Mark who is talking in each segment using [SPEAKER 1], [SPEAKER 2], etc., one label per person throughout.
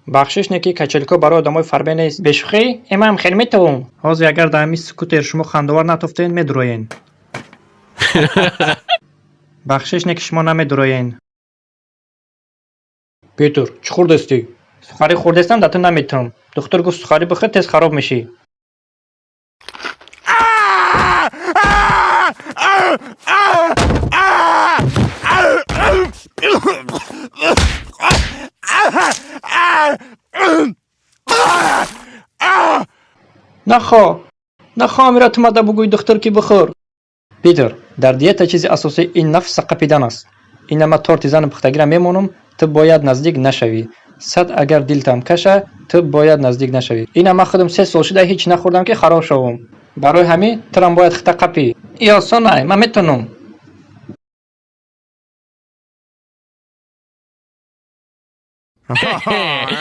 [SPEAKER 1] Бахшиш, не ки качелка барои одамои фарбе нест. Бешӯхӣ, эмаам хеле метавон. Ҳозир агар дар ҳамин скутер шумо хандовар натофтен, медуроен. Бахшиш, не ки шумо намедуроен. Питер, чӣ хӯрдастӣ? Сухарӣ хӯрдестам, да ту наметавам. Духтур гуфт, сухарӣ бихӯр, тез хароб мешӣ. Нахо, нахо, амира, ту мада бугӯй духтур, ки бихӯр. Питер, дар диета чизи асосӣ ин нафса қапидан аст. Ина ма торти зану пухтагиро мемонам, ту бояд наздик нашавӣ. Сад агар дилтам каша, ту бояд наздик нашавӣ. Ина ман худам 3 сол шуда ҳеҷ нахӯрдам, ки хароб шавам. Барои ҳамин турам бояд хита қапӣ. И осонай, ман метавонам.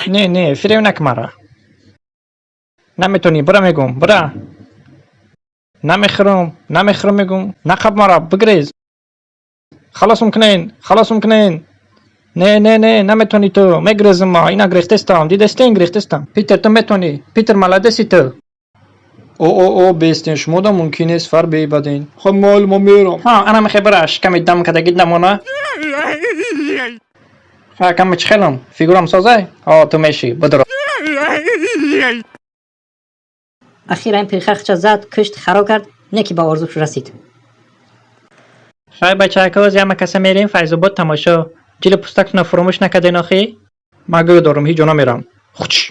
[SPEAKER 1] Не, не, фиреб накун мара. Наметавонӣ, бира мегум, бира. Намехӯрам, намехӯрам мегум. Нақаб мара, бигрез. Халосум кунен, халосум кунен. Не, не, не, наметавонӣ ту. Мегрезам ма, ина грехтестам, дидестен, грехтестам. Питер, ту метавонӣ. Питер, молодец и ту. О, о, о, бестен, шумода мумкин нест фарбе баден. Хоб, майли, ма мерам. Ҳа, ана мехе бира, шиками дам кардагит намона. Ха, ками чӣ хелам? Фигурам созай? Ҳо, ту мешӣ, бидро.
[SPEAKER 2] Ахир ин пирхахча зад, кушт, хароб кард, не ки ба орзуш расид.
[SPEAKER 1] Хай, бачаҳако, яма каса мерем Файзобод тамошо. Ҷили пустактона фуромӯш накарден охӣ? Ман гӯё дорам, ҳеҷ ҷо намерам. Хуч.